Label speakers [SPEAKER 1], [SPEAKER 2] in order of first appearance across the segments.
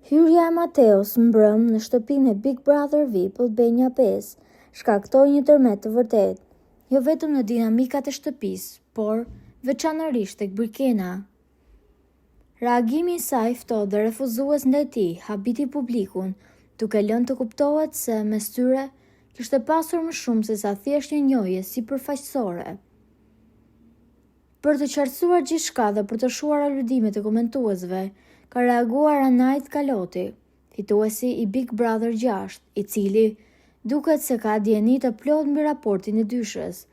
[SPEAKER 1] Hyrja e Mateos mbrëmë në shtëpinë e Big Brother VIP Albania 5 shkaktoi një tërmet të vërtetë, jo vetëm në dinamikat e shtëpisë, por veçanërisht tek Brikena. Reagimi i saj i ftohtë dhe refuzues ndaj tij habiti publikun, duke lënë të kuptohet se mes tyre kishte pasur më shumë sesa thjesht një njohje sipërfaqësore. Për të qartësuar gjithçka dhe për të shuar aludimet e komentuesve, ka reaguar Anaid Kaloti, fituesi i Big Brother 6, i cili duket se ka dijeni të plotë mbi raportin e dyshes.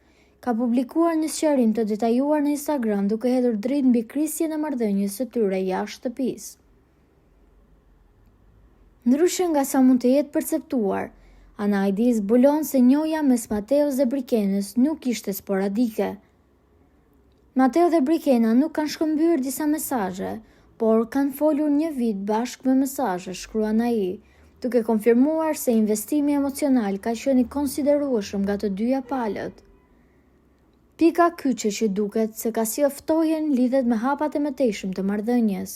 [SPEAKER 1] Ka publikuar një sqarim të detajuar në Instagram duke hedhur dritë mbi krisjen e marrëdhënies së tyre jashtë shtëpisë. Ndryshe nga sa mund të jetë perceptuar, Anaidi zbulon se njohja mes Mateos dhe Brikenës nuk ishte sporadike. Mateo dhe Brikena nuk kanë shkëmbyer disa mesazhe, por kanë folur një vit bashkë me mesazhe, shkruan ai, duke konfirmuar se investimi emocional ka qenë i konsiderueshëm nga të dyja palët. Pika kyçe që duket se ka sjellë ftohjen lidhet me hapat e mëtejshëm të marrëdhënies.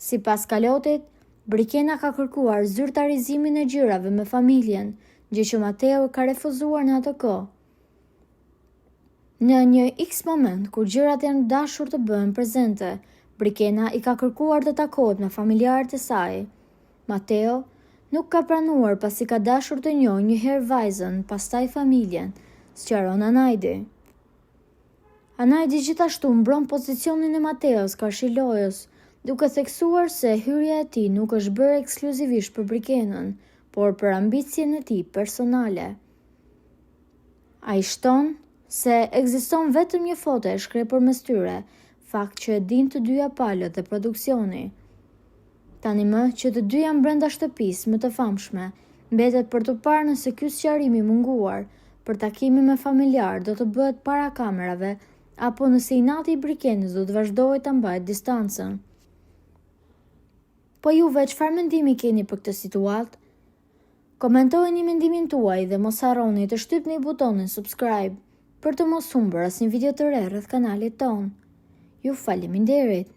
[SPEAKER 1] Sipas Kalotit, Brikena ka kërkuar zyrtarizimin e gjërave me familjen, gjë që Mateo ka refuzuar në atë kohë. Në një X moment, kur gjërat janë dashur të bëhen prezente, Brikena i ka kërkuar të takohet me familjarët e saj. Mateo nuk ka pranuar pasi ka dashur të njohë një herë vajzën, pastaj familjen, sqaron Anajdi. Anajdi gjithashtu mbron pozicionin e Mateos karshi lojës, duke theksuar se hyrja e tij nuk është bërë ekskluzivisht për Brikenën, por për ambicien e tij personale. Ai shton se ekziston vetëm një foto e shkrepur mes tyre, fakt që e dinë të dyja palët dhe produksioni. Tani më që të dy janë brenda shtëpisë më të famshme, mbetet për t'u parë nëse ky sqarim i munguar për takimin me familjarë do të bëhet para kamerave apo nëse inati i Brikenës do të vazhdojë ta mbajë distancën. Po juve çfarë mendimi keni për këtë situatë? Komentojeni mendimin tuaj dhe mos harroni të shtypni butonin subscribe për të mos humbur asnjë video të re rreth kanalit tonë. Ju faleminderit!